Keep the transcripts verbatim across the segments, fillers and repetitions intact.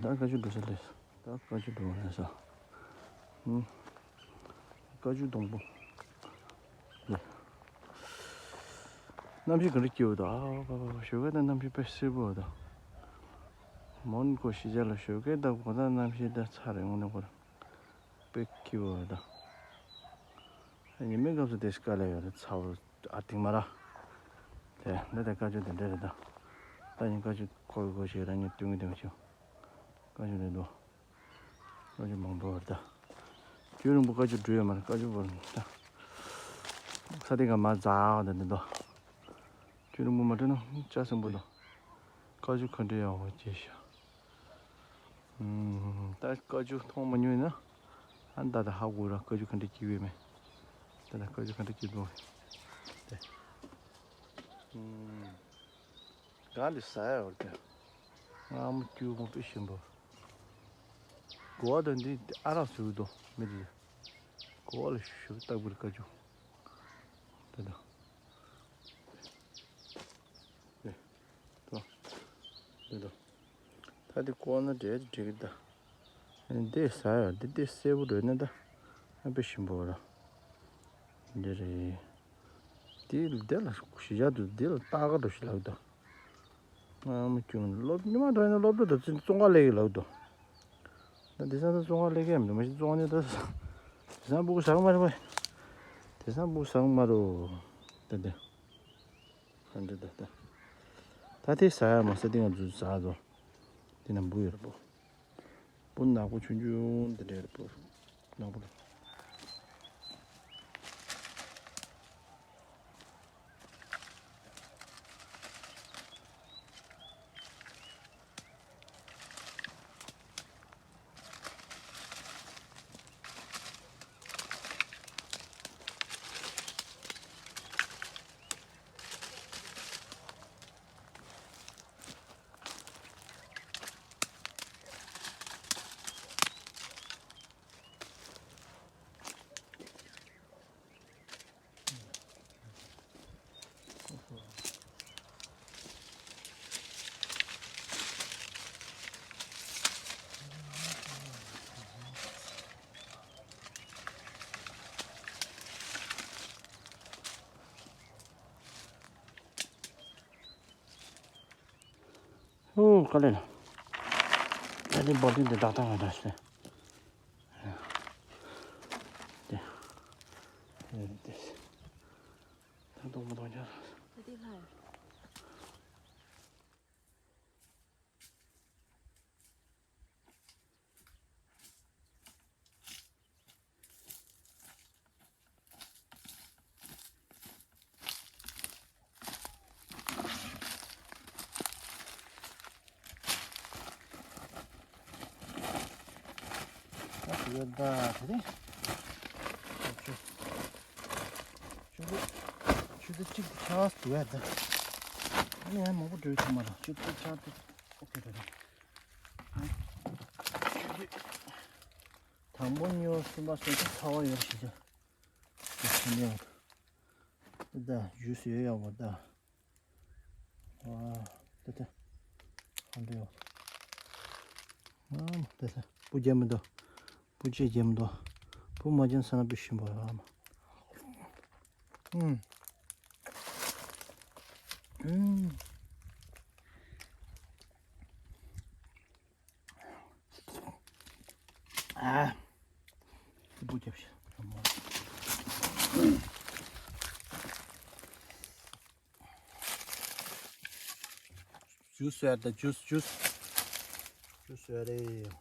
ད་བཀའ་བརྒྱུད་འགྲོ་ས་རེད། ད་བཀའ་བརྒྱུད་འགྲོ་བ་རེད་ས། ཧུམ། བཀའ་བརྒྱུད་སྡོང་པོ། ནས། གནམ་གཤིས་ག་འདྲ་སྐྱིད་པོ་འདུག་ཨ་པ་པ་པ། ཞོགས་ཀས་ད་གནམ་གཤིས་དཔེ་བསིལ་པོ་འདུག་མོན་གྷོ་གཞིས་ཆགས་ལ་ཞོགས་ཀས་ད་གོ་ད་གནམ་གཤིས་ད་ཚ་རེད། དངོས་གནས་ཁོ་རང་དཔེ་སྐྱིད་པོ་འདུག་ཉི་མའི་སྐབས་སུ་དེ་དཀའ་ལས་ཡོད་རེད། ཚ་བོ་ཨ་སྟིང་མ་ར། དེ་འདི་ད་བཀའ་བརྒྱུད་དེ་འདྲ་རེད་ད། ད་ཡིན་བཀའ་བརྒྱུད་ཁོ་གི་གོ་ཞིག་རང་ཉིད་སྟོན་གི་དེ་མ་བྱུང་། བཀའ་བརྒྱུད་རེད་འདུག་བཀའ་བརྒྱུད་མང་པོ་རེད་ད། རྒྱུན་རིང་པོ་བཀའ་བརྒྱུད་འགྲོ་ཡོད་མ་རེད། བཀའ་བརྒྱུད་པོ་རེད་ད། ས་སྟེང་ག་མ་འཛག་ད་འདི་འདུག་རྒྱུན་རིང་པོ་མ་འགྲོ་ན་ལྕགས་སྲིན་པོ་འདུག་བཀའ་བརྒྱུད་ག་འདྲ་ཡག་པོ་སྐྱེས་ཤག་ཨུམ། ད་བཀའ་བརྒྱུད་མཐོང་མ་མྱོང་ན། ཨ་ད་ད་ཧ་གོ་ར། བཀའ་བརྒྱུད་ག་འདྲ་སྐྱིད་པོ་ཡོད་མེད། ད་ད་བཀའ་བརྒྱུད་ག་འདྲ་སྐྱིད་པོ་ཡོད་མེད། དེ། ཨུམ། གང་འདི་ཟ་ཡ་བར་དེ། ང་མོ་སྐྱུར་མོ་དཔེ་ཞིམ་པོ། གོ་བ་དང་འདི་ཨ་རག་ཟུར་དུ་མི་འདི། གོ་བ་ལ་ཞུ་ལྟ་བུར་བཀའ་བརྒྱུད། དེ་དང་། དེ། དོ། དེ་དོ། ད་དེ་བཀོག་ན་འདྲེ་དེ་འགྲིག་གི་ད། འདི་ཟ་ཡ་འདི་འདི་སེར་པོ་འགྲོ་ན་ད། ཨ་དཔེ་ཞིམ་པོ་ར། འདི་རེད། དེ་འདི་ལ་གཞི་བཞག་ཏུ་འདི་ལ་སྟག་ག་འགྲོ་ཞིག་ལབ་ད། ཨ་མ་ཀྱུང་སློབ་ཉི་མ་འགྲོ་ཡིན་ན་སློབ་གྲྭ་དུ་ཙི་ཙོང་ཁ་ལས་ཀྱི་ལབ་ད། ད་དེ་སང་ད་བཙོང་བ་ལས་ཀ་མི་འདུག་མ་གཞི་བཙོང་ནས་ད། དེ་སང་སྤུ་གུ་བཟང་མ་རེད་པ། དེ་སང་སྤུ་གུ་བཟང་མ་རེད། ད་དེ། ག་འདྲ་ད་ད། ད་དེ་ཟ་ཡ་མ་ཟ་དེ་ང་ཚོ་ཟ་དོ། དེ་ན་འབུ་ཡོད་རེད་པོ། འབུ་ནག་པོ་ཆུང་ཆུང་དེ་འདྲ་རེད་པོ། ནག་པོ་རེད། ཨོ་དཀའ་ལས་ལ། ད་ནི་འབོར་ཆེན་འདི་བདག་བཏང་བ་འདྲ་ཞིག་རེད། དེ། དེ་རེད་དེ། ད་གཏོང་མ་གཏོང་ཆ། ད་དེ་ལྷ་ཡོད། ཡོད་ད་དེ་རེད། ཆུ་ཚོད་ཆུ་ཚོད་གཅིག་དེ་ཆགས་འདུག་ཡ་ད། ཨ་ནི་ཡང་མང་པོ་འགྲོ་ཐུབ་མ་རེད། ཆུ་ཚོད་ཆགས་དེ་ཨོ་ཁེ་རེད། དང་པོ་གཉིས་པ་གསུམ་པ་སོ་སོ་ཚ་བ་ཡོད་ཞིག་ཅིག་ཡོད། ད་ཇུས་ཡོད་ཡག་པོ་ད། ཨ་ད་ད། ཧང་འདྲེ་ཡོད། ཨ་ད་ད། སྤུ་རྒྱལ་མི་འདུག་སྤུ་ཅེ་རྒྱལ་མི་འདུག་སྤུ་མ་རྒྱལ་ས་ན་སྤུ་ཤིན་པོ་ཡོད་ཨ་མ། ཨུམ། ཨུམ། ཨ། སྤུ་རྒྱབ་ཤི། ཇུས་ཟོས་ད་ཇུས་ཇུས། ཇུས་ཟོས་རེད།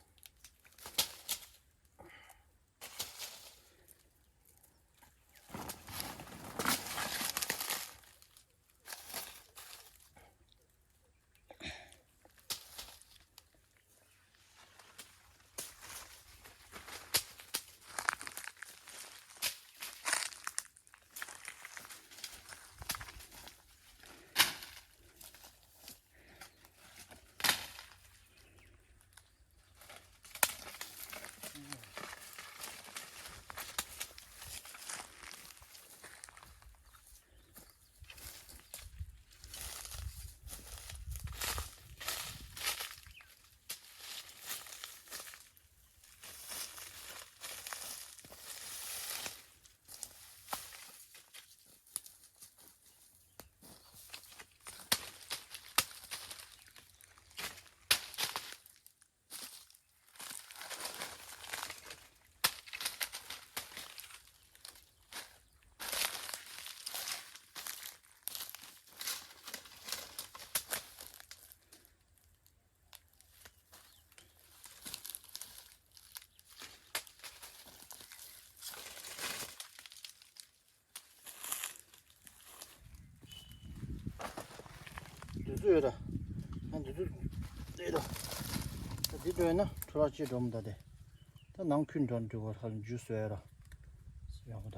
ཡོད་ར། ང་འདི་ཚོ་འདི་ར། ད་འདི་འགྲོ་ཡོད་ན་འཕྲོ་བརླག་ཅིག་འགྲོ་མི་འདུག་སྟེ། ད་ནང་ཁུལ་འགྲོ་འགྲོ་བར་ཧ་ལམ་འཇུ་བཟོས་ཡོད་ར། ཡག་པོ་ད།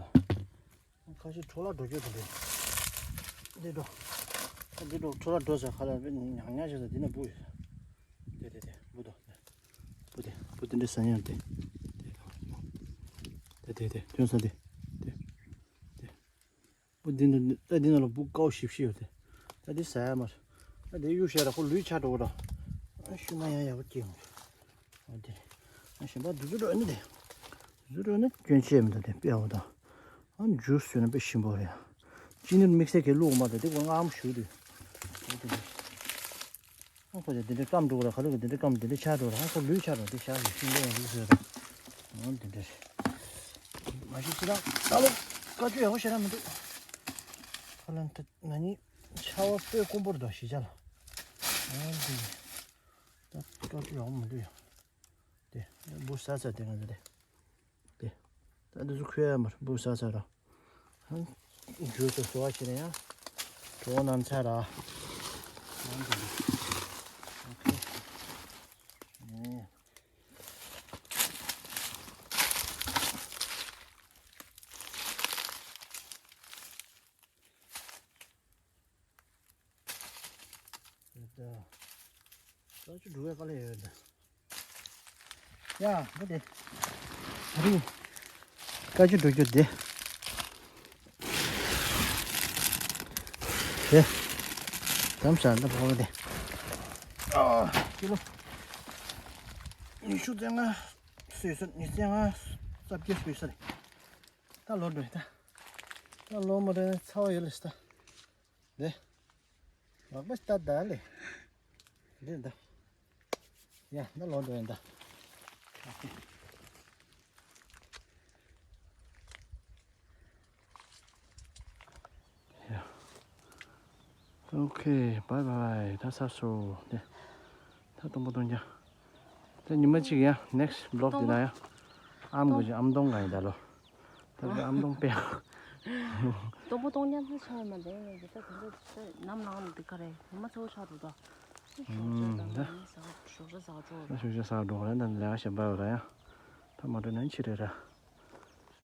ཁ་ཤས་འཕྲོ་བརླག་འགྲོ་རྒྱུ་དེ་འདྲ། འདི་འགྲོ། ད་འདི་འགྲོ་འཕྲོ་བརླག་འགྲོ་ཟེར་ཁ་ལ་ཉག་ཉག་བྱས་ཟེར་འདི་ན་འབུ་ཡོད། དེ་དེ་དེ་འབུ་དོ། འབུ་དེ་འབུ་དེ་འདྲ་ཟ་ཉག་དེ། དེ་དེ་དེ་ཐོན་ས་དེ། དེ་དེ། འབུ་འདི་འདི་ད་འདི་ནང་ལ་འབུ་དཀར་པོ་ཞིབ་ཞིབ་ཡོད་དེ། ད་འདི་ཟ་ཡ་མ་རེད། ད་འདི་གཡུག་བྱས་ར་ཁོ་ལུས་ཆགས་འགྲོ་གི་ར། ཤུལ་མ་ཡང་ཡག་པོ་སྐྱེ་ཡོང་། འོ་དེ། ཨ་གཞན་པ་འདི་ཚོ་འགྲོ་ནི་དེ། འདི་ཚོ་འགྲོ་ནི་སྐྱོན་ཆེ་མི་འདུག་དེ་དཔེ་ཡག་པོ་དང་། ཨ་ཇུས་བཟོས་ན་དཔེ་ཞིམ་པོ་རེད། ཅི་ནི་དམིགས་བསལ་གྱི་བླུགས་མ་དང་དེ་ཀོ་ངའམ་ཞུ་དུས། འོ་དེ་འདྲ། ཨ་ཁོ་ཚོ་འདི་འདྲ་སྐམ་འགྲོ་གི་ར། ཁ་ལུག་གི་འདི་འདྲ་སྐམ་འདི་འདྲ་ཆགས་འགྲོ་ར། ཨ་ཁོ་ལུས་ཆགས་འགྲོ་འདི་ཤ་ཞིག་ཤིང་ལས་ཡང་ལུགས་བཟོས་དང་། འོ་འདི་འདྲ་རེད། མ་གཞི་ཅི་དང་ད་ལོ་བཀའ་བཀྱོན་ཡག་པོ་བྱེད་ར་མི་འདུག་ཁ་ལན་ད་ན་ནི་ཆར་པ་དཔེ་དཀོན་པོ་རེད་དོ་གཞིས་ཆགས་ལ། འོ་འདི་ད་བཀའ་བཀྱོན་ཡག་པོ་མི་འདུག་ཡ། དེ་འབུ་ཟ་ས་དེ་ང་ཚོ་དེ། དེ། ད་འདི་ཚོ་ཁོལ་ཡ་མར་འབུ་ཟ་ས་ར། ཧང་། འཇུ་ཏུ་སོ་བ་ཕྱིན་ན་ཡང་། གྲོགས་རྣམས་ཚ་ར། ཨོ་ཁེ། ཨེ། ད་ཅི་འགྲོ་བའི་དཀའ་ལས་ཡོད་ད། ཡ་འདི་དེ། ཨ་རི། བཀའ་ཆུ་འགྲོ་རྒྱུ་དེ། དེ། དམ་ས་ད་བོ་དེ། ཨ་ཀི་ལོ། ཉི་ཤུ་རྩ་ལྔ། སུས་སུ་ཉི་རྩ་ལྔ། རྩ་བརྒྱད་སུས་སུ་རེད། ད་ལོ་འགྲོ་ཡ་ད། ད་ལོ་མ་འགྲོ་ན་ཚ་བ་ཡོད་ལ་ཤི་ད། དེ། ལག་པ་ལྟ་ད་ལེ། འདི་ད། ཡ་ད་ལོ་འགྲོ་ཡིན་ད། ཡ། ཨོ་ཁེ། བའི་བའི། ད་ཚར་སོང་། དེ། ད་སྟོང་པ་སྟོང་རྐྱང་། ད་ཉི་མ་གཅིག་ཡང་next vlog འདི་ན་ཡང་ཨམ་གི་ཨམ་སྟོང་ག་ཡིན་ད་ལོ། ད་ལྟ་ཨམ་སྟོང་དཔེ། སྟོང་པ་སྟོང་རྐྱང་ཚ་ཆགས་ཡོད་མ་རེད། ད་དེ་ཚོ་ད་ནམ་ལངས་འདི་ག་རེད། ཉི་མ་ཚ་བོ་ཆགས་འགྲོ་ད། ཞོགས་ཇ་ད་ད་ཟ་ཞོགས་ཇ་ཟ་འགྲོ་ར། ཞོགས་ཇ་ཟ་འགྲོ་ར། ད་ལས་ཀ་གཞན་པ་ཡོད་ར་ཡང་། ད་མ་འགྲོ་ན་ཕྱི་རེད་ར།